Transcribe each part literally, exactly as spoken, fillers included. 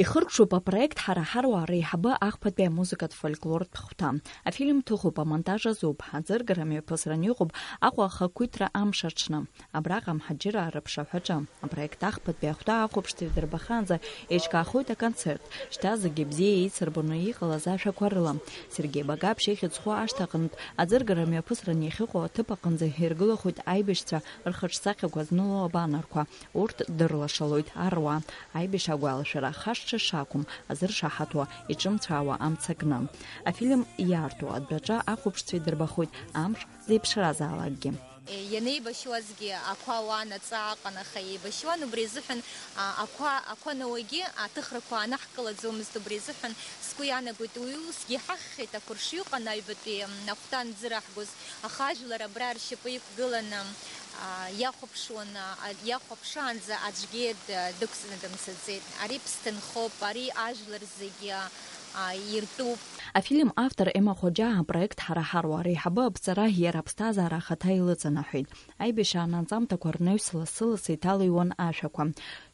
Ихыркәшоуп апроект Ҳара ҳаруаа реиҳабы ахԥатәи амузыкатә фольклортә хәҭа. Афильм ҭыхуп, амонтаж азуп, аӡыргара мҩаԥысран иҟоуп Аҟәа ахақәиҭра амш аҽны. Абраҟа амҳаџьыраа рыԥшаҳәаҿы. Апроект ахԥатәи ахәҭа ахәаԥшцәа идырбахаанӡа еиҿкаахоит аконцерт. Шьҭа зегьы бзиа еицырбоны иҟалаз ашәақәа рыла. Сергеи Багаԥшь ихьӡ зху ашҭаҟынтә аӡыргара мҩаԥысран иахьыҟоу аҭыԥ аҟынӡа иргылахоит аибашьцәа рхаҿсахьақәа зныло абанарқәа. Урҭ дырлашалоит аруаа. Аибашьра агәалашәара хашҭра шакәым азыршаҳаҭуа, иҿымцәаауа амца кны. Афильм иаарту адәаҿы ахәаԥшцәа идырбахоит амш зеиԥшразаалакгьы. Ианеибашьуазгьы ақәа ауан, аҵаа аҟан, аха еибашьуан, убри азыҳәан, а, ақәа, ақәа науагьы аҭыхрақәа аанаҳкылаӡомызт, убри азыҳәан сгәы иаанагоит, уи усгьы иҳахьхеит, ақәыршҩы ыҟан аҩбатәи, м, ахәҭа анӡыраҳгоз, аха ажәлар абра ршьапы иқәгыланы, а, иахәаԥшуан, а, иахәаԥшаанӡа аӡәгьы д-, дықәҵны дымцаӡеит. Ари ԥсҭынхоуп, ари ажәлар зегьы, а, иртәуп. Афильм автор Ема Хоџьаа апроект Ҳара ҳаруаа реиҳабы аԥҵара иара аԥсҭазаара ахаҭа илыҵанаҳәеит. Аибашьраан анҵамҭақәа рнаҩс лассы-лассы иҭалыҩуан ашәақәа.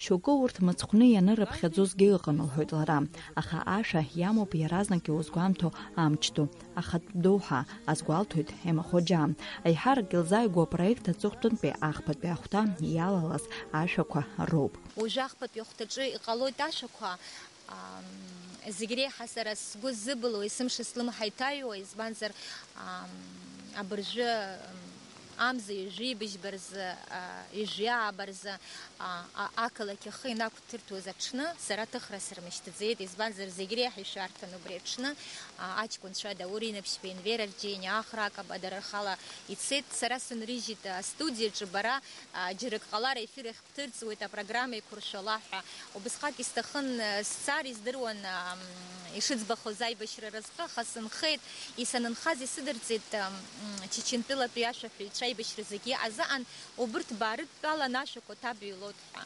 Шьоукы урҭ мыцхәны ианырыԥхьаӡозгьы ыҟан, лҳәоит лара. Аха ашәа иамоуп иаразнак иузгәамҭо амч ду, ахатә доуҳа, азгәалҭоит Ема Хоџьаа. Аиҳарак илзааигәоу апроект аҵыхәтәантәи ахԥатәи ахәҭа иалалаз ашәақәа роуп. Уажәы ахԥатәи ахәҭаҿы иҟалоит ашәақәа, ам, зегь реиҳа сара сгәы зыбылуа, есымша слымҳа иҭаҩуа, избанзар, ам, абыржәы, ам, амза ҩажәи быжьба рзы, а, ҩажәи ааба рзы, а, а, ақалақь ахы инақәҭырҭәоз аҽны сара ҭыхра сырмышьҭӡеит, избанзар, зегь реиҳа ишәарҭан убри аҽны, а, аҷкәынцәа Даур Инаԥшьба, Енвер Арџьениа, Ахра Акаба дара рхала ицеит, сара сынрыжьит астудиаҿы, бара, а, џьарак ҟалар, аефир ахь бҭырҵуеит, апрограмма еиқәыршәала ҳәа. Убысҟак исҭахын, э, сцар, издыруан, ам, ишыӡбахоз аибашьра разҟы, аха сынхеит, исанынхаз исыдырҵеит, ам, Чечентәылатәи ашәаҳәаҩцәа аибашьра зегьы азыҳәан, убырҭ баарыдтәалан ашәақәа ҭабҩлот ҳәа.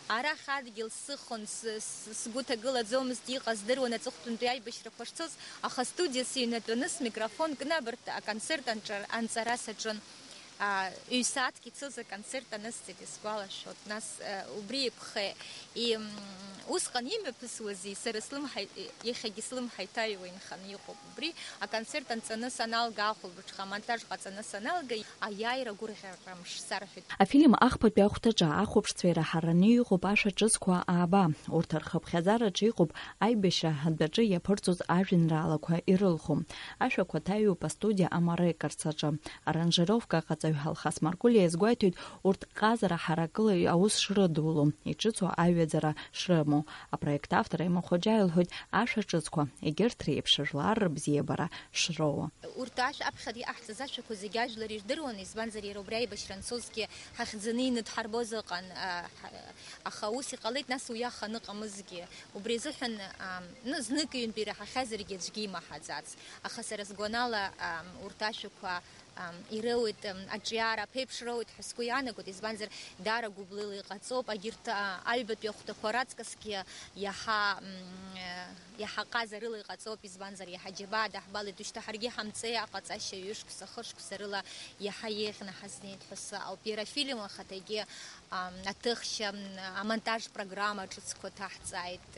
Арахь адгьыл сыхон, с-, с-, сгәы ҭагылаӡомызт, иҟаз здыруан аҵыхәтәантәи аибашьрақәа шцоз, аха студиа сыҩнатәаны смикрофон кны абарҭ аконцерт анҿар-, анҵара саҿын. А, ҩ-сааҭк ицоз аконцерт анысҵеит, исгәалашәоит. Нас, э, убри иԥхеи, и, м, усҟан имҩаԥысуази, сара слымҳа, иахьагьы слымҳа иҭаҩуа инханы иҟоуп. Убри аконцерт анҵаны саналга, ахәылбыҽха амонтаж ҟаҵаны саналга, аиааира гәырӷьарамш сарҳәеит. Афильм ахԥатәи ахәҭаҿы ахәаԥшцәа ираҳараны иҟоуп ашәа ҿыцқәа ааба. Урҭ рхыԥхьаӡараҿы иҟоуп аибашьра адәаҿы иаԥырҵоз ажәеинраалақәа ирылху. Ашәақәа ҭаҩуп астудиа Амарекордс аҿы. Аранжировка аҟаҵаҩ Алхас Маркулиа иазгәеиҭоит урҭ ҟазара ҳаракыла аус шрыдуло, иҿыцу аҩаӡара шрымоу. Апроект автор Ема Хоџьаа илҳәоит ашәа ҿыцқәа, егьырҭ реиԥш жәлар рыбзиабара шроуа. Урҭ ашә-, аԥхьа иҟаҳҵаз ашәақәа зегьы ажәлар ирдыруан, избанзар, иара убри аибашьра анцозгьы ҳахьӡаны иныдҳарбоз ыҟан, а, ҳа-, аха ус иҟалеит, нас уи аха аныҟамызгьы. Убри азыҳәан, ам, ну, знык-ҩынтә ираҳахьазаргьы аӡәгьы имаҳаӡац. Аха сара сгәанала, ам, урҭ ашәақәа, ам, ироуеит, ам, аҿиара аԥеиԥш роуеит ҳәа сгәы иаанагоит, избанзар, даара гәыблыла иҟаҵоуп, агьырҭ, а, аҩбатәи ахәҭақәа раҵкысгьы иаҳа, м, э, иаҳа ҟазарыла иҟаҵоуп, избанзар, иаҳа џьабаа даҳбалеит, ушьҭа ҳаргьы ҳамҵеи аҟаҵашьа ҩышықәса, хышықәса рыла иаҳа еиӷьны ҳазнеит ҳәа сыҟоуп. Иара афильм ахаҭагьы, ам, аҭыхшьа, м, амонтаж программа ҿыцқәа ҭаҳҵааит,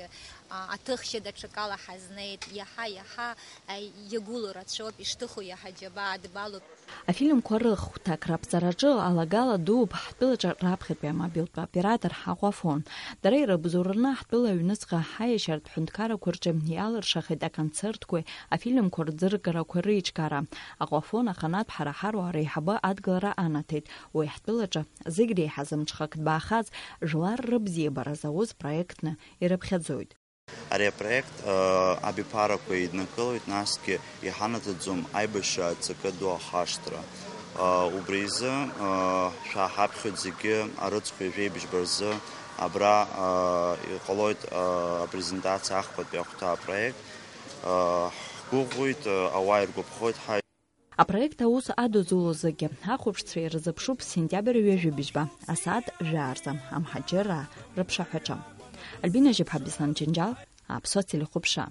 а, аҭыхшьа даҽакала ҳазнеит, иаҳа, иаҳа, а, иагәылоу рацәоуп, ишҭыху иаҳа џьабаа адбалоуп. Афильмқәа рыхәҭак раԥҵараҿы алагала дууп ҳтәылаҿы раԥхьатәи амобилтә оператор Аҟәафон. Дара ирыбзоураны ҳтәыла аҩныҵҟа ҳаиашьаратә ҳәынҭқаррақәа рҿы иалыршахеит аконцертқәеи афильмқәа рӡыргарақәеи реиҿкаара. Аҟәафон аханатә ҳара ҳаруаа реиҳабы адгылара анаҭеит. Уи ҳтәылаҿы зегь реиҳа зымҽхак дбаахаз, жәлар рыбзиабара зауз проектны ирыԥхьаӡоит. Ари апроект, э, абиԥарақәа еиднакылоит, насгьы иҳанаҭаӡом аибашьра аҵакы ду ахашҭра. Э, убри изы, э, шәааҳаԥхьоит зегьы арыцхә ҩажәеибжьба рзы абра, э, иҟалоит, э, апрезентациа ахԥатәи ахәҭа апроект. Э, ҳгәыӷуеит, э, ауаа иргәаԥхоит ҳа. Апроект аус адызуло зегьы ахәаԥшцәа ирзыԥшуп сентиабр ҩажәибжьба асааҭ жәаа рзы амҳаџьыраа рыԥшаҳәаҿы. Альбина Жьыԥҳа, Беслан Џьынџьал, Аԥсуа телехәаԥшра.